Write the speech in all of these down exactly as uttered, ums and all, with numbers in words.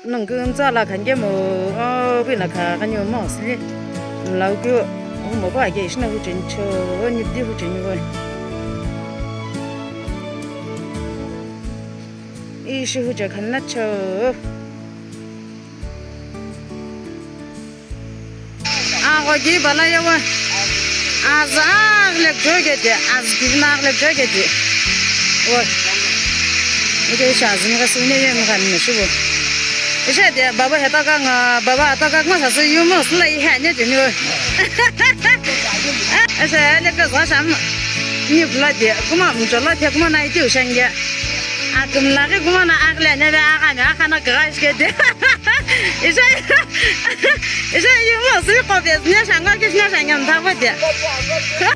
Nongu mtsa la khan kemu, o, pina kha khanyu mo sili. Mlau keu, o, mo pa ke ishina hu chen cho, o, nipdi hu chen voi. Ishi hu che khan na cho. Agho ki bala ye wa. Azü aghle keu ke de, azü ki na aghle keu ke de. Wa. Ide ishi azü mi ka sine ye mi ka ni shi wo. Ishi de baba heta ka nga, baba ata ka ma sa su yu mo sla i ha ne de ni wo. Ishi le ka za sham. Ni bla de, kuma mjo la the kuma na i tiu shange. Akum la ke kuma na aghle ne be aga me aga na garage ke de. Ishi. Ishi yu mo sli ko be ne shanga ke ne shanga mtha ko de.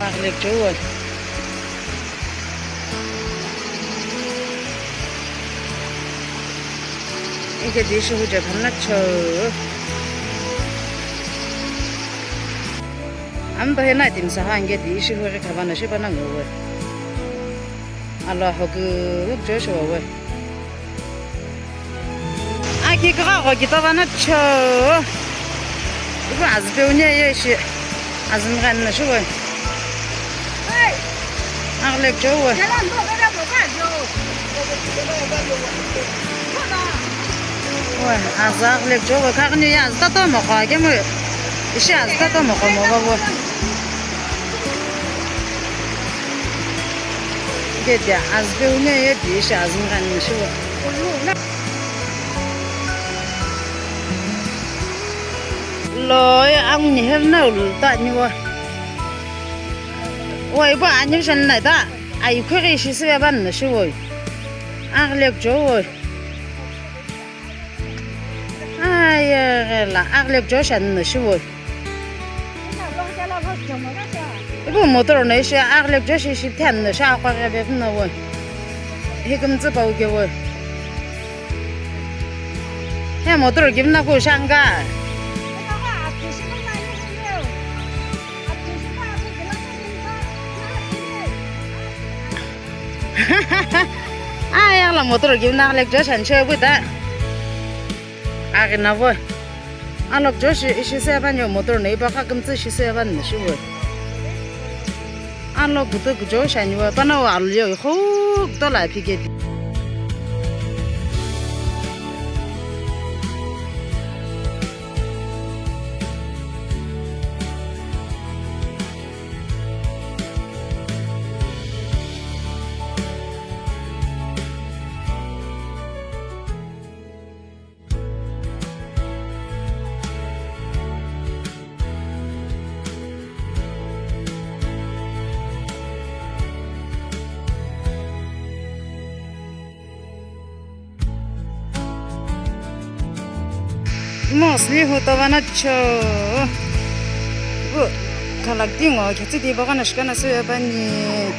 Aghle keu wo. Ike di ishi hu je phamna cho. Ampa hena timsa ha nge di ishi hu re khabana shi bana ngo we. Alo ho ku jo sho we. Aki kagha kitava na cho. Ipu azü peu ne ye shi. Azü mi ghan na shi we. Aghle keu we. We, azü aghle keu we. Kagha ni ya azü tato mo kha kemu. Ishi azü tato mo kha mo va we. Ke dia azü peu ne ye di ishi azü mi ghan na shi we. Lo, e, ang ni hem na ul ta ni wa. Woi, ba ani shan na da. Ai, kuri shi se ban na shi woi. Aghle keu woi. Ai, la, aghle keu shan na shi woi. Ibu motor na ishi aghle keu shi shi than na sha kwa ga be na woi. Hi kum tsu pau ke woi. He motor gimna ku shanga. Aya la motor gimna le jo shan che bu da. Aghi na vo. Alok jo shi ishi se ban yo motor nei ba kha kumtsu shi se ban na shi vo. Alok kutu kujo shani wa pana wa alu yo khu kuto la phike. Mostly hu tava na cho. Bu khalak tingo khetsi di baka na shika na sü pani.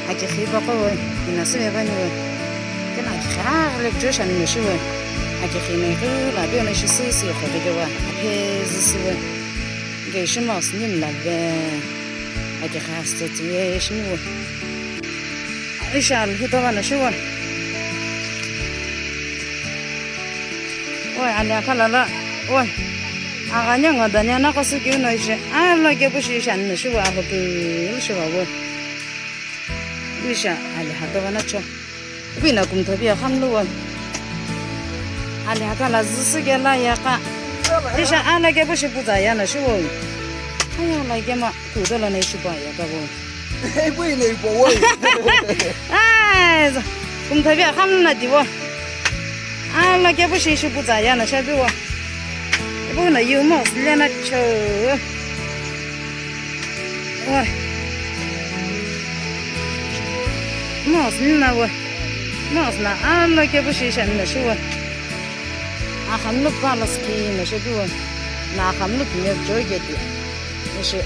Aki khi baka wo, ina sü pani wo. Kena aki kha le jo shan no shi wo. Aki khi ne khu la bi na shi sü sü kho de wa. Aphe zi sü wo. Ge shi mostly la ve. Aki kha sto ti ye shi wo. Ishi alhutova na shiwa. Oi, ali akhala la. Oi. Aghani ngo dani ana kosu kiu no ishi. Alo ke pushi ishi ani no shiwa, alo ke shiwa wo. Ishi ali hatova na cho. Bina kumthabi akhamlu wo. Ali akhala zusu ke la ya ka. Ishi alo ke pushi puza ya na shiwa. Aya la ke ma. Kutola na ishipa ya kabo. Ipo ine ipo woi. Ai, kumthabi akhamna diwa. Ala ke pushi ishipu za ya na shabi wa. Ipo na yu mo sile na cho. Wa. Mo sile na wa. Mo sile na ala ke pushi shan na shuwa. Akhamlu palace ki na shabi wa. Na akhamlu ki ne joy ke ti. Ishi.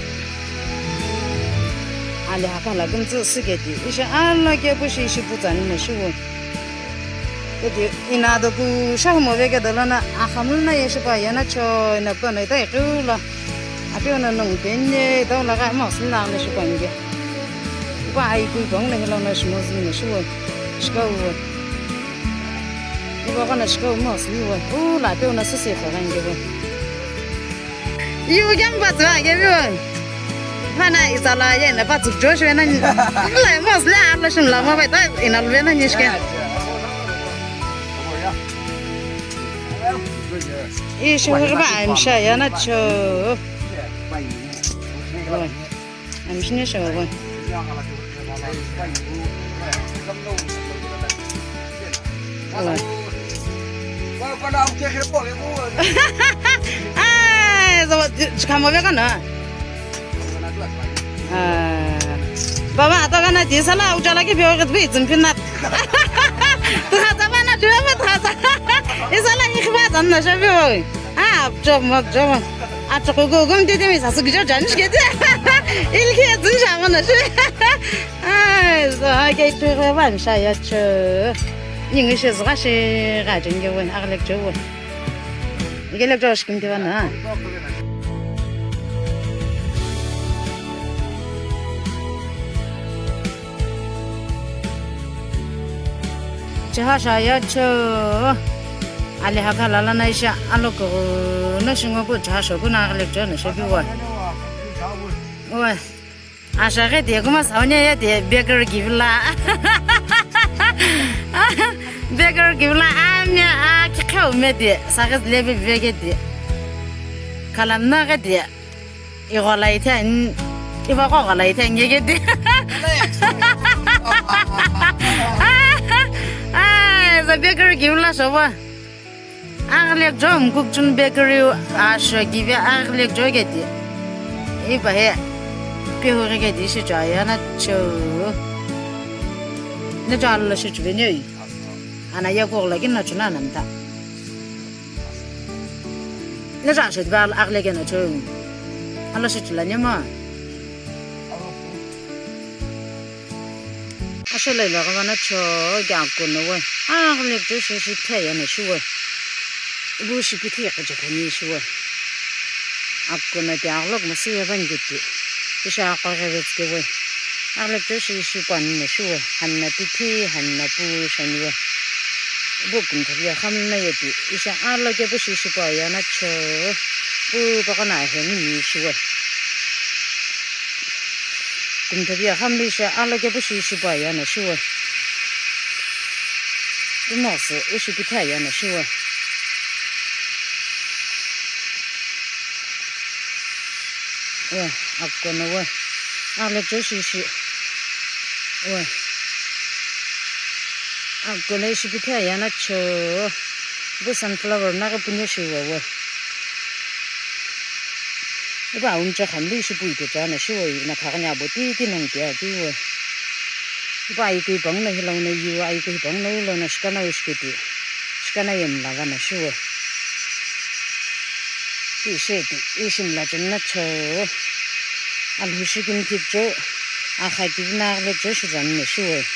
Ali hakala kumtsu süketi. Ishi ala kepu shi ishi putsani no shiwu. Keti ina do kusha humo veke dolona akhamlu na yeshipa yana cho ina pano ita ikiula. Apiu na nung penye ita ulaga mo sina na shipa nge. Ipa ai kui pong na hilo na shimo zini no shiwu. Shika uwu. Vagona shikau mo sliwa. U la pe una sisi kho gange bo. Yu gyan ba zwa ge bo. Pana izala ye na ba zu jo shwe na ni. La mo sli a lo shim la mo ba ta ina lo na ni shke. Ishu ba msha ya na cho. Amshini shogwe. Ai, zo, chikamo veka na. Ah. Baba, ata kana di sala ujala ki bio ket bi zin pinat. Thaza bana dua ma thaza. Isala ni khiba zan na shabi oi. Ah, job mo, job mo. Achughu gum tete mi sasu gijo jan shkete. Ilkhi zin sha mana shi. Ai, zo ha ke chu ba ban sha ya chu. Ningi shi zga shi ga jin ge wen aglek chu wen. Nge lek chu shkim te bana. Chaha sha ya chu. Ali hakha lala na isha alo ko na shingo ko chaha sho ko na aglek chu na shabi wa. Wa. Asha ghe de kuma sauni ya de baker givla. Baker givla amya a kikhau me de sagaz lebe vege de. Kalam na ghe de. Ighola ithe, iva ko ghola ithe nge ghe de. Ai, za baker givla shoba. Aglek jo mkuk chun bakery asho give aglek jo geti. Iba he. Pihu ghe geti shi jo ya na chu. Ne jo lo shi chu bini. Ana ya ko la kin na chu na nan ta. Ne jo shi ba aglek na chu. Alo shi chu la ne ma. Asho lelo ghi vana cho ghi akughuno we. Aghilek jo shi shi phithe ayena shi we. Ipu shi phithe iqhichekani shi we. Akughuno ti aghulo kumosu ye vani kiti. Ishi aqo ghi vetsike we. Aghilek jo shi shi pu ani no shi we. Hani no phithe, hani no pu shani we. Ipu kumthavi ye khamlo no ye ti. Ishi alokepu shi shi pu ayena cho. Pu paqo no aheni ni shi we. Kumthavi ye khamlo ishi alokepu shi shi pu ayena shi we. Pu mosu ishi phithe ayena shi we. We, akughuno we. Aghilek jo shi shi. We. Akughuno ishi phithe ayena cho. Ipu sunflower naghi puno shi we we. Ipu aumche khamlo ishi pu ite chana shi we, ina khaghi ni abo titi nongu tia keu we. Ipu ayekeu pangu no hilou no yu, ayekeu pangu no yu lo no shikana wu shiketi. Shikana ye mla vana shi we. Ti ishi ti, ishi mla cheni no cho. Alhou shi kimthipu cho. Akha kivi no aghilek jo shi zani no shi we.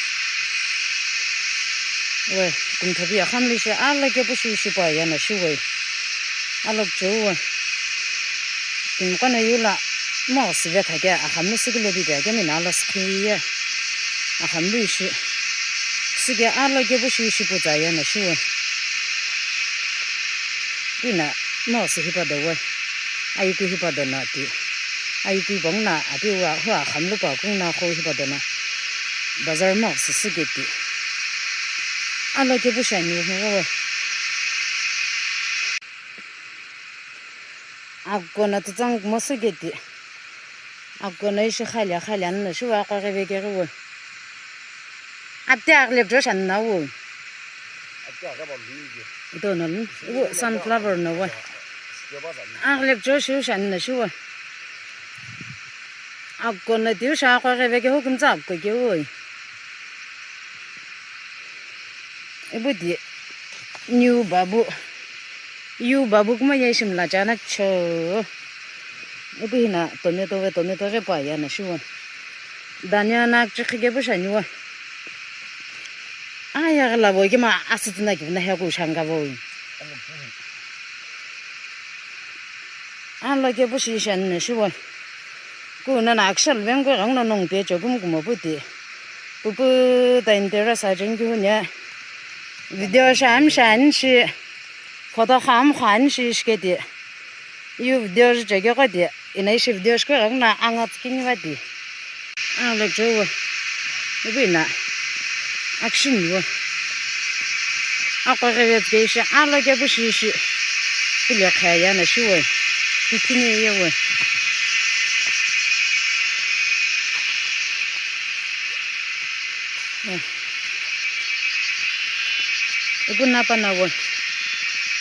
We, kumthavi ye khamlo ishi alokepu shi shi pu ayena shi we. Alok cheu we. Timiqo no yu lo mosu vekha ke akhamlo süki lo pipe akemi no alo sükhi ye. Akhamlo ishi. Süki alokepu shi shi pu tsa ayena shi we. Pi no mosu hipa do we. Ayekeu hipa do no ti. Ayekeu pangu no api wa hu akhamlo pa kung no kho hipa do no. Bazar mosu süketi. Alokepu shi ani we we. Akughuno tsutsang kumosu keti. Akughuno ishi khali khali ani no shi we aqo ghi vekeghi we. Apti aghilek jo shani no we. Ito no lu, ipu sunflower no we. Aghilek jo shi shani no shi we. Akughuno ti ishi aqo ghi vekeghi kumtsa akughu keu we. Ipu ti new babu. Yu babu kuma ye ishi mla chana cho. Ipu hina tomato we tomato ghi pu ayena shi we. Dhania no chikhi kepu shani we. Aya ghi lo vo kima asütsü no kivi no heku shanga vo. Alokepu shi shani no shi we. Ku no no akshal vengkeu ghenguno nongu pecho kumkumo pu ti. Pupu ta interest ajeni keu huni. Video shi ami shi ani shi, photo kha ami kha ani shi shikedi. Iu video shi chekegho di, ina ishi video shikegho na anga tsikini va di. Alo jowo. Ibu ina. Action wo. Akwa ghe tsike ishi, alo kepu shi ishi. Pile khaya na shi wo. Pitini ye wo. Eh. Ipu napa na wo.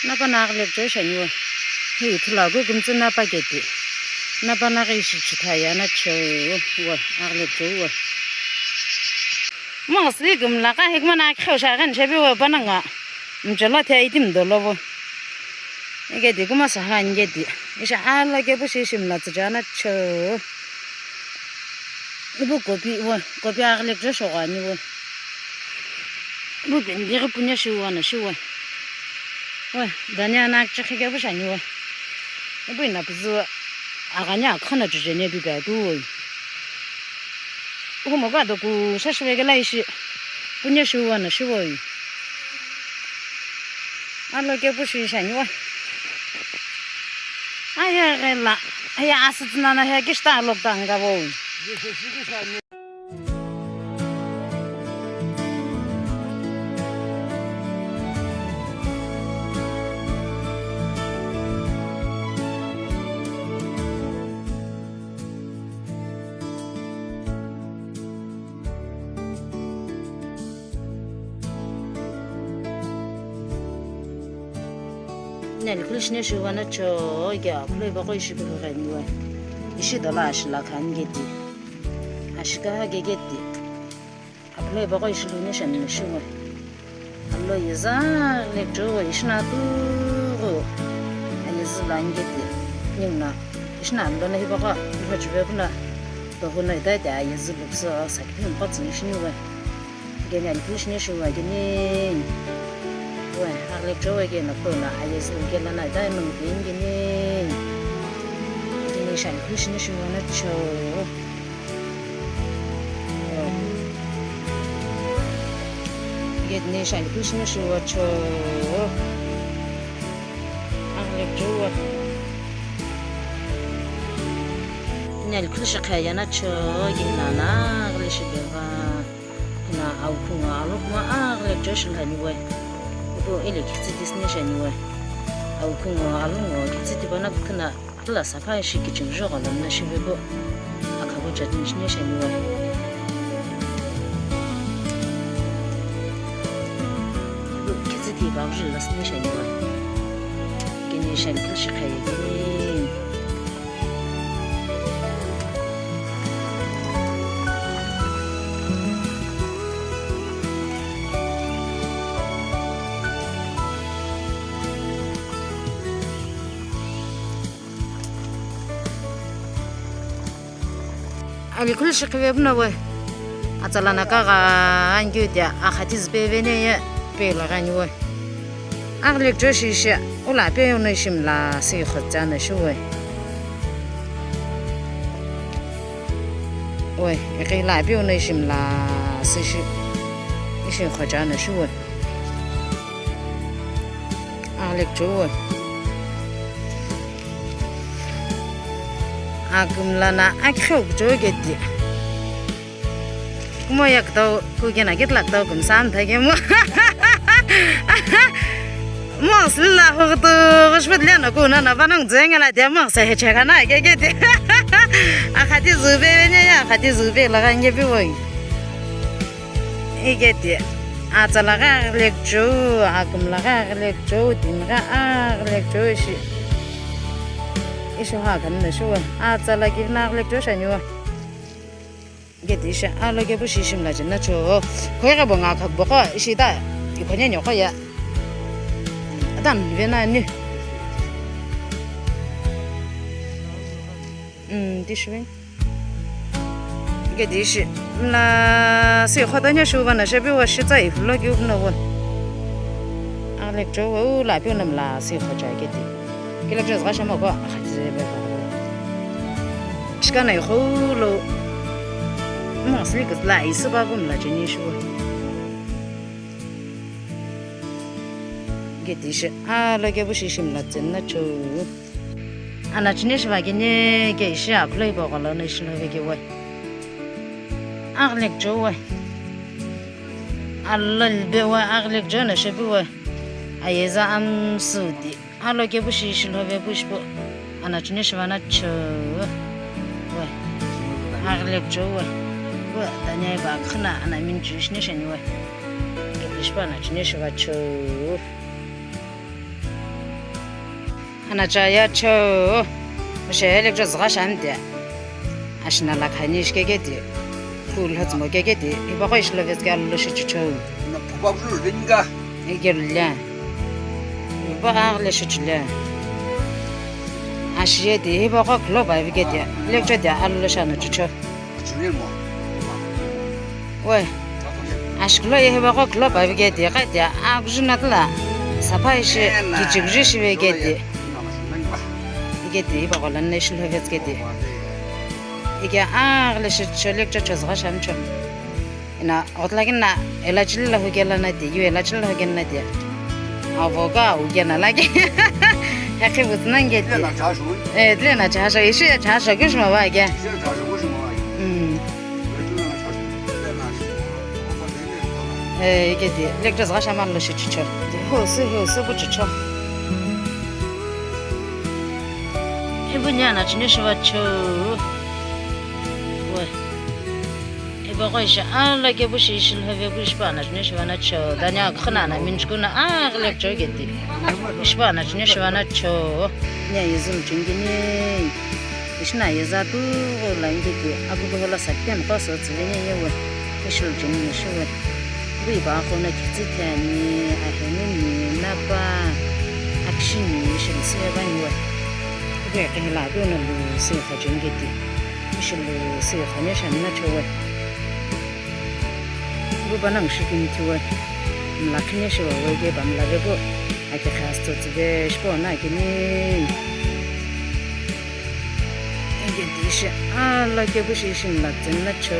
Napa na aghile kuchou shani wo. Hi ithulu akeu kümtsü napa keti. Napa na ghi ishi chithaya na cheu wo aghile kuchou wo. Mo sili kümla ka hikma na kheu sha ghen shebi wo pananga. Mchelo the iti mdolo wo. Ikedi kuma saha ngedi. Isha ala kepu shi ishi mla tsüja na cheu. Ipu kopi wo, kopi aghile kuchou shogho ani wo. Ipu bindi ghi puno shiwu ana shiwu. Wo, dhania na chekhi kepu shani wo. Ipu ina püzü aghani akhana chujeni ipi pi atu wo. Uhumo ka doku shashive kela ishi. Puno shiwu ana shiwu. Alo kepu shi shani wo. Aya ghela, aya asütsü nana he kishita lockdown ka wo. Nani khuli shine shiwa na cho, ike akhuloi baqo ishi bighi gheni we. Ishi dola ashila khani geti. Ashika ha gegeti. Akhuloi baqo ishi luni shani shiwa. Alo yeza le cho we ishi na tu go. Ayezi la ngeti. Ningna. Ishi na alo na hi baqo. Iha chuve kuna. Dohu na ita ita ayezi lukso sakipin baqo tsini shini we. Geni alikhuli shine shiwa geni. We, aghile kuchou we geni pona ayezi lukela na ita nung geni geni. Geni ishi alikhuli shine shiwa na cho. Geni ishi alikhuli shine shiwa cho. Aghile kuchou we. Geni alikhuli shi khaya na cho, geni na na aghile shi beva. Ina aukhu ngo alukhu ngo aghile kuchou shi lhani we. Ipu ile kitsiti sine shani we. Aukhu ngo alukhu ngo kitsiti pana kukhu na kula sapha ishi kiching jogho lo mna shive bu. Akhabo chutney shine shani we. Ipu kitsiti ba jila sine shani we. Geni shani kushi khaya geni. Alikhuli shi khive puno we. Atsala na kagha ankeu tia akhati züpeveni ye pelo ghani we. Aghile kuchou shi ishi ula pe uno ishi mla si khuja na shi we. We, ighi la pe uno ishi mla si shi ishi khuja na shi we. Aghile kuchou we. Akümla na akhiu kuchou geti. Kumo ya kutau, kugena geti la kutau kümsa mtha kemu. Mo sila hukutu, kushpit lena kuna na vanang zenga la dia mo sa he cheka na ke geti. Akhati züpeveni ya, akhati züpe la gha nge pi woi. Igeti, atsala gha aghile kuchou, akümla gha aghile kuchou, timi gha aghile kuchou ishi. Ishi ha kani na shuwa, atsala kivi na aghile kuchou shani wa. Igeti ishi, alo kepu shi ishi mla jina cho. Khoi gha bo nga khak bo ko, ishi ta, ikhonye nyo ko ya. Adam, vena ni. Mm, this way. Geti ishi mla si khota nya shuba na shebi wa shitsa i vlog yu na won. Aghile kuchou wa u la piu na mla si khocha geti. Kila kuchou zga shama ko akhati ze be ba. Shika na i khou lo. Mo sli kis la i suba ko mla jeni shuwa. Keti ishi alo kepu shi ishi mla tseni na cho. Ana chine shiva kene ke ishi akhulo hipau gholo no ishi love ke we. Aghile kuchou we. Alo libe we, aghile kuchou no shepi we. Ayeza amsü di. Alo kepu shi ishi love pu ishi pu. Ana chine shiva na cho. We. Aghile kuchou we. We, tanya iba khana ana min chu ishi ne sheni we. Kepu ishi pu ana chine shiva cho. Ana chaya cho. Mshe hele cho zgha shan de. Ashina la khani ishi keke de. Khu lhotsumo keke de. Iba qo ishi love ke alo shi cho. Na phuba bulu ringa. Ike le. Iba aghile shi chile. Ashiye de iba qo klo ba vike de. Lecture de alo shi ana cho. We, ashikulo ye hipaqo kulo pavi ke ti, iqa ti, akujuna tila, sapa ishi, kichikuju shive ke ti. Ike ti, hipaqo lanna ishi love ke ti. Ike aghile shi cho lecture cho zgha shamcho. Ina, otla kina, ela chili la hukela na ti, yu ela chili la hukela na ti. Avo ka hukena la ke. Hekhi vutsuna nge ti. Tile na chashu. Eh, tile na chashu, ishi ya chashu, kushima wa ke. Ishi ya chashu, kushima wa ke. Mm. Eh, ike ti, lectures gha shaman lo shi chicho. Ho su, ho su bu chicho. Ibu nya na chine shiva cho. We. Iba qo ishi alo kepu shi ishi love pu ishi pu ana chine shiva na cho. Tanya khana ana min chukuna aghile cho ke ti. Ishi pu ana chine shiva na cho. Nya yizum chingini. Ishi na yeza tu la inge ti. Abu ko la sakten ko so tsile nya ye we. Ishi lo chingini shi we. Bui ba ko na kitsi tani. Ahenuni napa. Akshini ishi lo si ba ni we. Ibe ke la do na lo si kha chingini ti. Ishi lo si khane shani na cho we. Ru ba nang shi kini thi we. Mla khine shi we ke ba mla ve bu. Ake khas to tsi ve shi po na kini. Ake ti shi alo kepu shi ishi mla tseni na cho.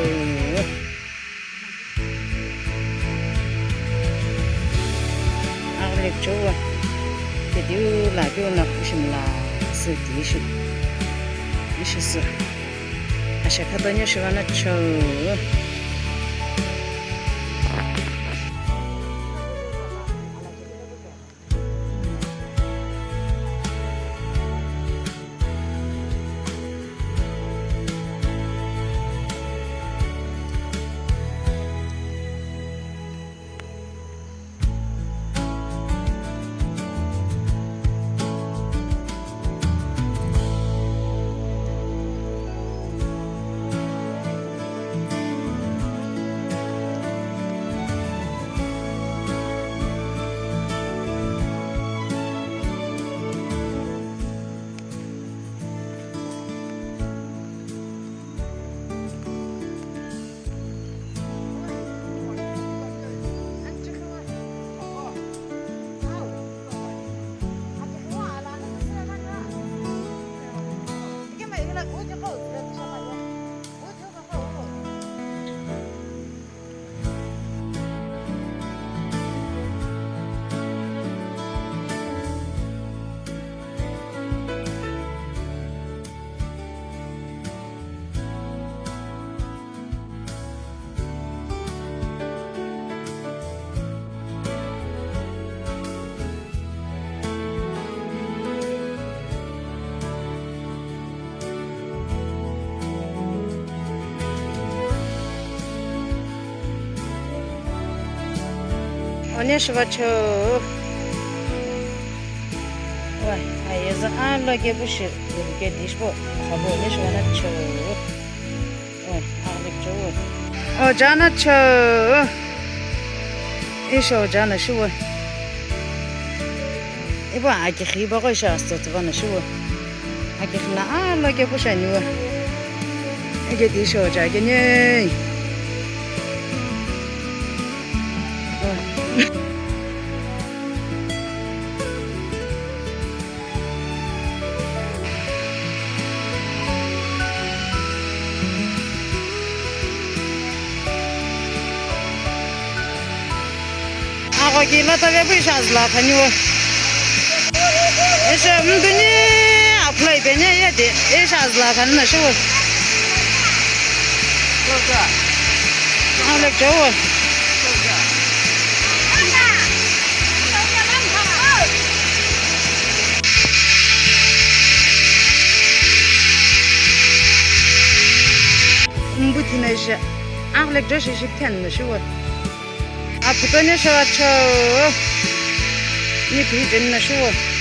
Aghile cho we. Kediu la keu na ishi mla sü ti ishi. Ishi sü. Ashe khato nyo shiva na cho. One shiva cho. Wa, ayeza alo kepu shi, ke dish bo, khabo one shiva na cho. Wa, aghile cho. Oja na cho. Ishi oja na shiva. Ibo aki khiba ko ishi asto tsuba na shiva. Aki khina alo kepu shani wa. Eke ti shoja kene. Agho Ki lata vepu ishi azüla khani wo. Ishi mduni aphulai peni ye de ishi azüla khani na shi wo. Alek jo wo. Mbuthi na ishi. Alek jo shi shi ten na shi wo. Aphuto ne shawacho. Ni phi jeni na shuwo.